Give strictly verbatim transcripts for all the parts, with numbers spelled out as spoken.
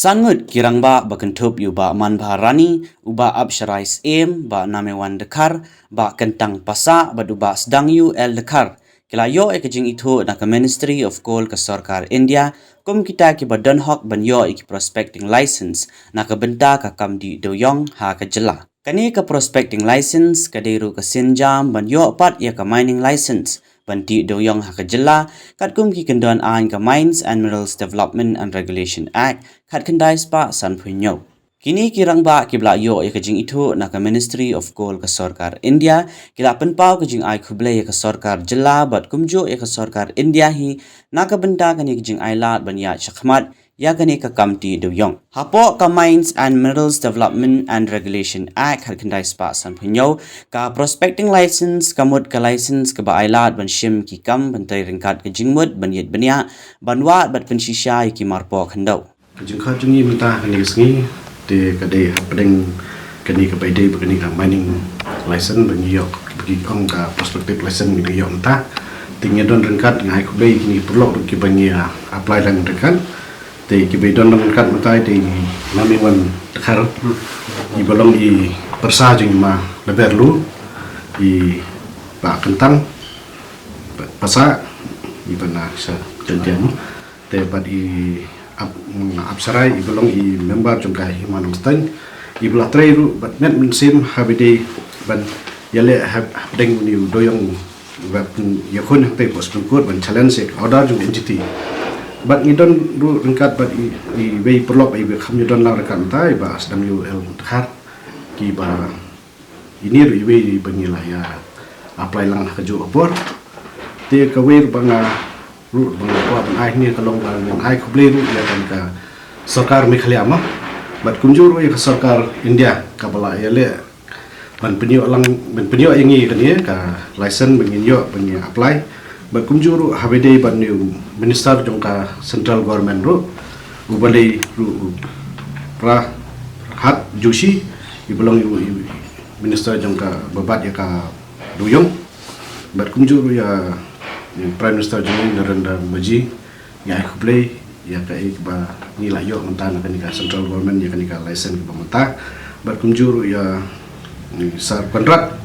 San ngut ki rangbah ba kynthup ïa u Bah Manbha Rani, u Bah Apsharai Syiem, Bah Namewan Dkhar, Bah Kyntang Passah bad u Bah Sdang U L Dkhar ki la ïoh ïa ka jingithuh na ka Ministry of Coal ka sorkar India kum kita kiba don hok ban ïoh ïa ki prospecting license na ka bynta ka kam dih dewiong ha ka jylla. Kane ka prospecting license ka dei ruh ka sienjam ban ïoh pat ïa ka mining license ban dih dewiong ha ka jylla, katkum ki kyndon aiñ ka Mines and Minerals Development and Regulation Act khatkhyndai spah sanphew hynñiew. Kine ki rangbah kiba la ïoh ïa ka jingithuh na ka Ministry of Coal ka sorkar India ki la pynpaw ka jingai khublei ïa ka sorkar jylla bad kumjuh ïa ka sorkar India hi na ka bynta kane ka jingai lad ban ïaid shakhmat ïa kane ka kam dih dewiong. Hapoh ka Mines and Minerals Development and Regulation Act khatkhyndai spah sanphew hynñiew, ka prospecting license ka mut ka license kaba ai lad ban shim ki kam ban trei ryngkat ka jingmut ban ïit bniah, ban wad bad pynshisha ïa ki marpoh khyndew. Ka jingkhot jong ngi mynta kane ka sngi te ka dei hapdeng kane kaba ïadei bad kane ka mining license ba ngi ïoh, ba ki ong ka prospective license ngi ïoh mynta. Te ngi don ryngkat, ngi ai khublei kine ki paralok ruh kiba ngi, ah, apply lang ryngkat. Te kiba don ryngkat mynta te i Namewan Dkhar, i ba long i pyrsa jong i Ma Laberlu, i Bah Kyntang Passah, i ba na sa tentiam. Te bad i Ap-, Apsharai, i ba long i member jong ka Hima Nongstoiñ, i ba la trei ruh bad met mynsiem haba ïadei ban ïaleh hap-, hapdeng une u dewiong, bad ïakhun hangtei hapoh Supreme Court ban challenge ïa ka order jong N G T. Bad ngi don ruh ryngkat bad i, iwei i paralok iba kham ïadon lang ryngkat mynta, i Bah Sdang U L Dkhar, kiba ine ruh iwei ba ngi la ïa apply lang ha kajuh ka por. Te kawei ruh ba nga ruh ba nga kwah ban ai hangne ka long ba ngan ai khublei ruh ïa kane ka sorkar Meghalaya mo, bad kumjuh ruh ïa ka sorkar India kaba la ïaleh ban pynïoh lang, ban pynïoh ïa ngi kane ka license ba ngin ïoh ba ngin apply. Bad kumjuh ruh haba ïadei bad une u minister jong ka central government ruh, u ba dei ruh u Pralhad Joshi, i ba long u, u minister jong kaba bat ïa ka dewiong. Bad kumjuh ruh ïa, ïa Prime Minister jong ngi Narendra Modi, ngi ai khublei ïa kaei kaba ngi la ïoh mynta na kane ka central government ïa kane ka license kaba mynta. Bad kumjuh ruh ïa, ïa Sir Conrad,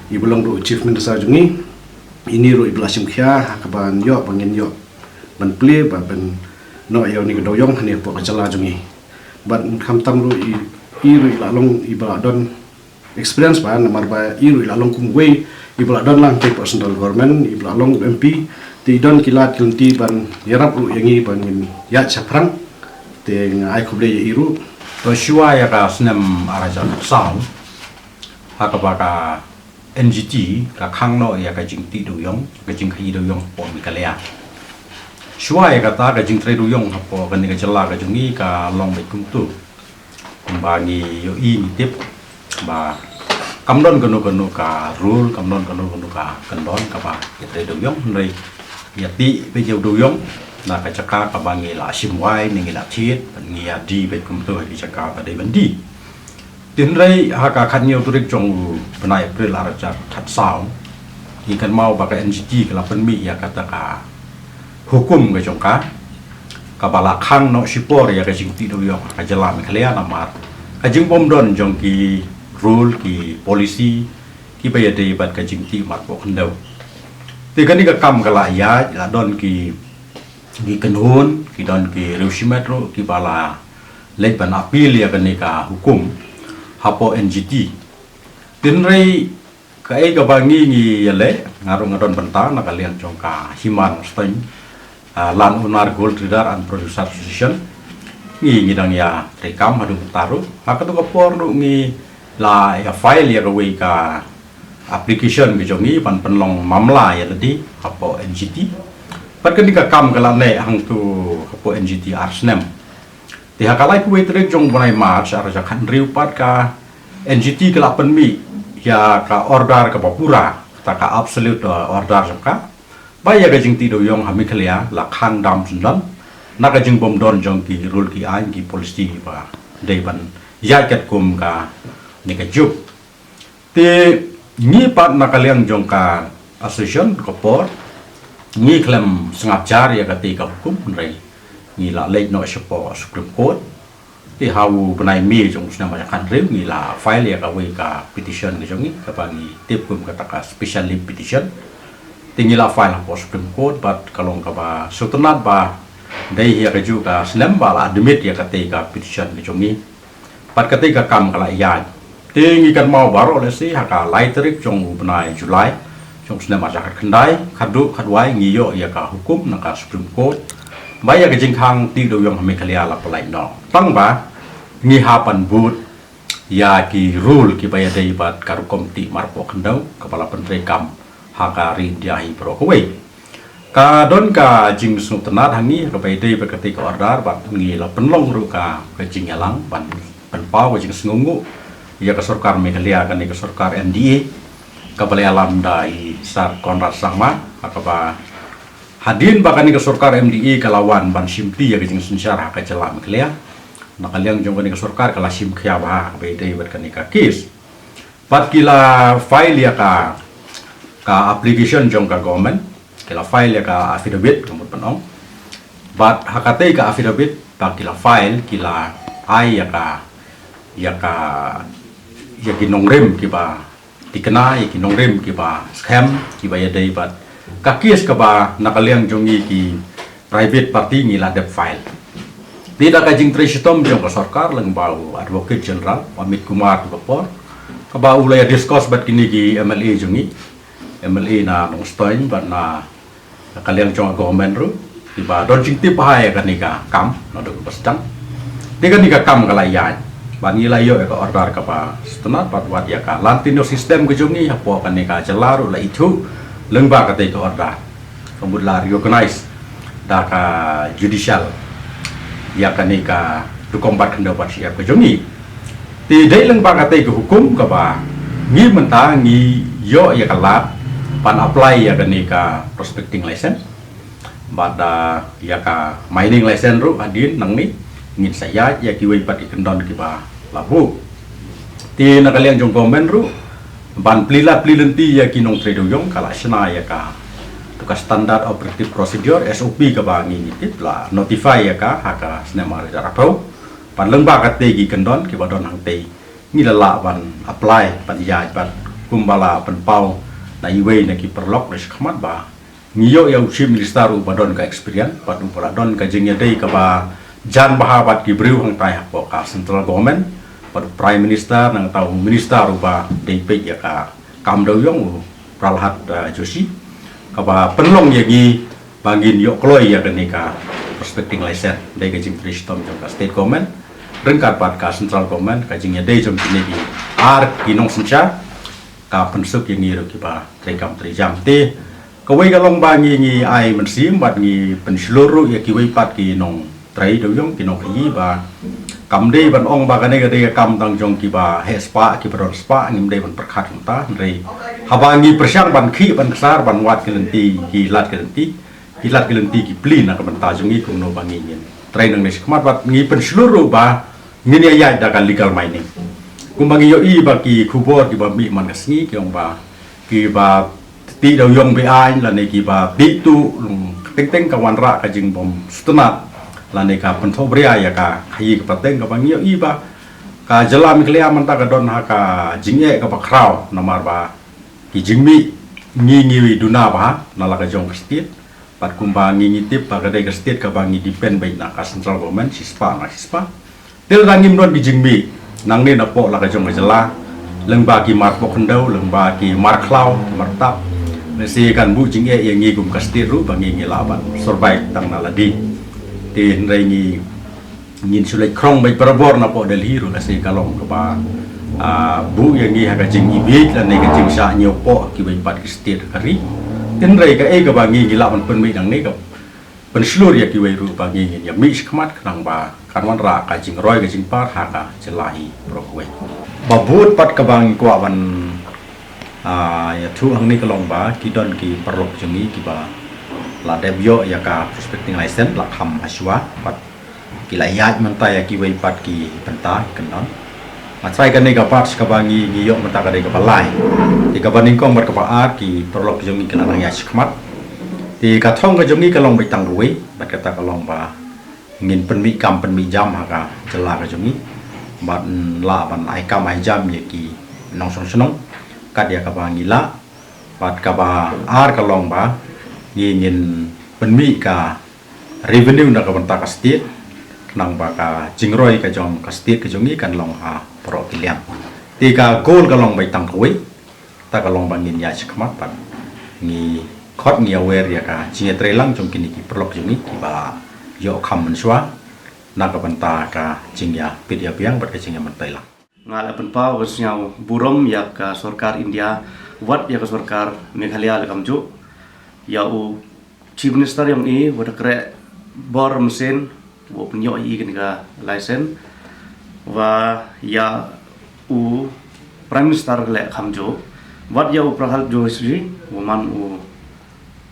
i ba long ruh Chief Minister jong ngi, ine ruh i ba la shim khia ha kaba ngi ïoh, ba ngin ïoh ban plie, ba ban noh ïa une ka dewiong hangne hapoh ka jylla jong ngi. Bad khamtam ruh i, i ruh i la long i ba la don experience bha, namar ba i ruh i la long kum uwei i ba la don lang te hapoh central government, i ba la long M P, te i don ki lad ki lynti ban ïarap ruh ïa ngi ba ngin ïaid shaphrang. Te nga ai khublei ïa i ruh. To shuwa ïa ka snem ar hajar saw, ha kaba ka N G T ka khang noh ïa ka jingtih dewiong, ka jingkhaïi dewiong hapoh Meghalaya. Shuwa ïa kata ka jingtrei dewiong hapoh kane ka jylla ka jong ngi ka long beit kumtu. Kumba ngi ïohi ngi tip ba kam don kano kano ka rule, kam don kano kano ka kyndon kaba ïatrei dewiong, hynrei ïatih beit ïa u dewiong na ka jaka kaba ngi la shim wai ne ngi la thied, bad ngi ïa die beit kumtu ha ki jaka ba dei ban die. Te hynrei ha ka khathynñiew tarik jong u bnai April ar hajar khatsaw, ngi kynmaw ba ka N G T ka la pynmih ïa kata ka hukum ka jong ka, kaba la khang noh shipor ïa ka jingtih dewiong ha ka jylla Meghalaya namar ka jingbym don jong ki rule, ki policy kiba ïadei bad ka jingtih marpoh khyndew. Te kane ka kam ka la ïaid, la don ki, ki kynhun, ki don ki riewshimet ruh kiba la leit ban appeal ïa kane ka hukum hapoh N G T. Te hynrei kaei kaba ngi ngi ïaleh, nga ruh nga don bynta na ka liang jong ka Hima Nongstoiñ, ah, Land Owner, Gold Trader and Producer Association. Ngi ngi dang ïatrei kam haduh mynta ruh. Ha kato ka por ruh ngi la ïa file ïa kawei ka application ka jong ngi ban pynlong mamla ïa lade hapoh N G T. Bad kane ka kam ka la neh hangto hapoh N G T ar snem. Te ha ka laiphew wei tarik jong u bnai March ar hajar khathynriew pat ka N G T ka la pynmih ïa ka order kaba pura, kata ka absolute, uh, order jong ka, ba ïa ka jingtih dewiong ha Meghalaya la khang dam syndon na ka jingbym don jong ki rule, ki aiñ, ki policy ba dei ban ïaid katkum kane ka juk. Te ngi pat na ka liang jong ka association ka por ngi khlem sngap jar ïa kata ka hukum, hynrei ngi la leit noh shapoh Supreme Court. Te ha u bnai May jong u snem ar hajar khathynriew ngi la file ïa kawei ka petition ka jong ngi, kaba ngi tip kum kata ka special leave petition. Te ngi la file hapoh Supreme Court bad ka long kaba sngewtynnat ba dei hi ïa kajuh ka snem ba la admit ïa katei ka petition ka jong ngi. Bad katei ka kam ka la ïaid. Te ngi kynmaw baroh lehse ha ka lai tarik jong u bnai July jong u snem ar hajar khatkhyndai, khatduh khatwai ngi ïoh ïa ka hukum na ka Supreme Court ba ïa ka jingkhang tih dewïong ha Meghalaya la pyllait noh. Tang ba ngi hap ban bud ïa ki rule kiba ïadei bad ka rukom tih marpoh khyndew kaba la pyntreikam ha ka ri India hi baroh kawei. Ka don ka jingsngewtynnat ha ngi kaba ïadei bad katei ka order bad ngi la pynlong ruh ka, ka jingïalang ban pynpaw ka jingsngewnguh ïa ka sorkar Meghalaya, kane ka sorkar M D A kaba la ïalam da i Sir Conrad Sangma, ha kaba hadien ba kane ka sorkar M D A ka la wan ban shimti ïa ka jingsynshar ha ka jylla Meghalaya, na ka liang jong kane ka sorkar ka la shim khia bha ha kaba ïadei bad kane ka case. Bad ki la file ïa ka, ka application jong ka government, ki la file ïa ka affidavit, ka mut ban ong. Bad ha katei ka affidavit ba ki la file, ki la ai ïa ka, ïa ka, ïa ki nongrim kiba thikna, ïa ki nongrim kiba skhem, kiba ïadei bad ka case kaba na ka liang jong ngi ki private party ngi la dep file. Te da ka jingtrei shitom jong ka sorkar lyngba u Advocate General, u Amit Kumar kaba por, kaba u la ïa discuss bad kine ki M L A jong ngi, M L A na Nongstoiñ bad na ka liang jong ka government ruh, kiba don jingtip bha ïa kane ka kam naduh kaba sdang. Te kane ka kam ka la ïaid bad ngi la ïoh ïa ka order kaba sngewtynnat bad wat ïa ka land tenure system ka jong ngi hapoh kane ka jylla ruh la ithuh lyngba katei ka order. Ka mut la recognize da ka judicial ïa kane ka rukom bat khyndew bat shyiap ka jong ngi. Te dei lyngba katei ka hukum kaba ngi mynta ngi ïoh ïa ka lad ban apply ïa kane ka prospecting license bad, ah, ïa ka mining license ruh hadien nangne ngin sa ïaid ïa kiwei pat ki kyndon kiba la buh. Te na ka liang jong government ruh ban plie lad plie lynti ïa ki nongtrei dewïong ka la shna ïa ka, to ka Standard Operative Procedure, S O P, kaba ngi ngi tip la notify ïa ka ha ka snem ar hajar arphew. Bad lyngba katei ki kyndon kiba don hangtei ngi la lah ban apply ban ïaid bad kumba la pynpaw na iwei na ki paralok na shakhmat ba ngi ïoh ïa u Chief Minister uba don ka experience bad uba la don ka jingïadei kaba jan bha bad ki briew hangtai hapoh ka central government, bad u Prime Minister nangta u Minister uba dei peit ïa ka kam dewïong, u Pralhad, eh, Joshi, kaba pynlong ïa ngi ba ngin ïoh kloi ïa kane ka prospecting license. Dei ka jingtrei shitom jong ka state government ryngkat bad ka central government, ka jingïadei jong kine ki ar ki nongsynshar ka pynsuk ïa ngi ruh kiba trei kam trei jam. Te kawei ka long ba ngi ngi ai mynsiem bad ngi pynshlur ruh ïa kiwei pat ki nongtrei dewïong, ki nongkhaïi, ba kam dei ban ong ba kane ka dei ka kam tang jong kiba heh spah, kiba don spah, ngim dei ban pyrkhat kumta. Hynrei haba ngi pyrshang ban khih ban ksar ban wad ki lynti, ki lad ki lynti, ki lad ki lynti ki plie na ka bynta jong ngi kumno ba ngi ngin trei nangne shakhmat bad ngi pynshlur ruh ba ngin ïa ïaid da ka legal mining. Kumba ngi ïohi ba ki khubor kiba mih man ka sngi ki ong ba kiba tih dewïong be-aiñ lane kiba tih tuh long, teng teng ka wanrah ka jingbym sngewtynnat lane ka pynthohbria ïa ka khaïi ka pateng, kaba ngi ïohi ba ka jylla Meghalaya mynta ka don ha ka jingeh kaba khraw namar ba ki jingmih ngi ngi duna bha na la ka jong ka state. Bad kumba ngi ngi tip ba ka dei ka state kaba ngi depend beit na ka central government shispah na shispah. Te lada ngim don ki jingmih nangne napoh la ka jong ka jylla, lyngba ki marpoh khyndew, lyngba ki markhlaw, ki martap, lehse kan buh jingeh ïa ngi kum ka state ruh ba ngi ngi lah ban survive tang na lade. Te hynrei ngi ngin shu leit khrong beit barabor napoh Delhi ruh lehse ka long kaba, ah, buh ïa ngi ha ka jingibieit lane ka jingshah ñiewpoh kiwei pat ki state ha ka ri. Hynrei kaei kaba ngi ngi lah ban pynmih nangne ka pynshlur ïa kiwei ruh ba ngi ngin ïa mih shakhmat khnang ba kan wanrah ka jingroi ka jingpar ha ka jylla hi baroh kawei. Ba bud pat kaba ngi kwah ban, ah, ïathuh hangne ka long ba ki don ki paralok jong ngi kiba la dep ïoh ïa ka prospecting license, la kham hashwa, bad ki la ïaid mynta ïa kiwei pat ki bynta ki kyndon. Nga trai kane ka batch kaba ngi ngi ïoh mynta ka dei kaba lai. Te kaba nyngkong bad kaba ar ki paralok jong ngi ki la nang ïaid shakhmat. Te ka thong ka jong ngi ka long beit tang ruwei, bad kata ka long ba Ngin pynmih kam pynmih jam ha ka jylla ka jong ngi. Bad lah ban ai kam ai jam ïa ki nongshong shnong kat ïa kaba ngi lah. Bad kaba ar ka long ba ngi ngin pynmih ka revenue na ka bynta ka state, khnang ba ka jingroi ka jong ka state ka jong ngi kan long ha baroh ki liang. Te ka goal ka long bai tang kawei, ta ka long ba ngin ïa shikmat bad ngi khot ngi aware ïa ka jingïatreilang jong kine ki paralok jong ngi kiba ïoh kham mynshuwa na ka bynta ka jingïapeit ïabiang bad ka jingïamyntoi lang. Nga la pynpaw ka sñiaw burom ïa ka sorkar India, wat ïa ka sorkar Meghalaya la kamjooh. Ïa u Chief Minister yong i, wat da kreh bor mynsiem, wat pynïoh i kane ka license. Wa ïa u Prime Minister la kamjooh. Wat ïa u Prahad Joshi, wa man u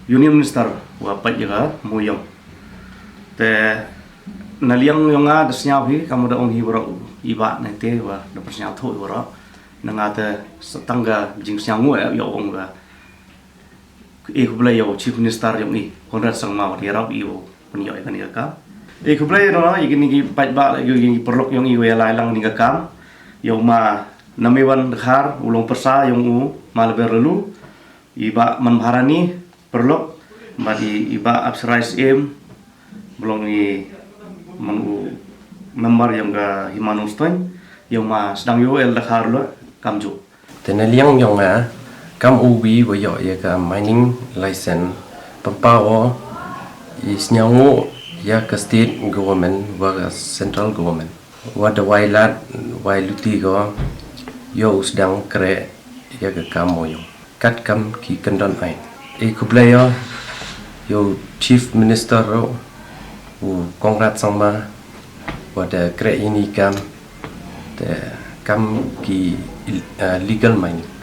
Union Minister, wa peit ïa ka mooyong. Te na liang yong nga da sñiaw hi, kam da ong hi baroh i ba na te wa da pynñiaw tho i baroh. Na nga te sa tang ka jingsñiaw ngu eh, ïa ong ka. E khublei ïa u Chief Minister yong i, Conrad Sangma wa da ïarap i u pynïoh i kane ka kam. E khublei ïa no, i kine ki paidbah, i kine ki paralok yong i wa ïa lai lang ni ka kam. Ïa u ma Namewan Dkhar, u long pyrsa yong u ma Leber Lalu. I ba man Bharani, paralok, bad i, i ba Apsarai Syiem, ba long i man u member yong ka Hima Nongstoiñ, yong ma sdang ïoh el Dkhar lo, kamjooh. Te na liang yong nga, kam u wi wa ïoh ïa ka mining license, pynpaw i sñiaw ngu ïa ka state government wa ka central government. Wa da wai lad, wai luti ko, ïa u sdang kreh ïa ka kam mooyong. Kat kam ki kyndon ai. E khublei ïa, ïa u Chief Minister ro, u Conrad Sangma, wa da kreh ini kam, te kam ki, eh, legal mining.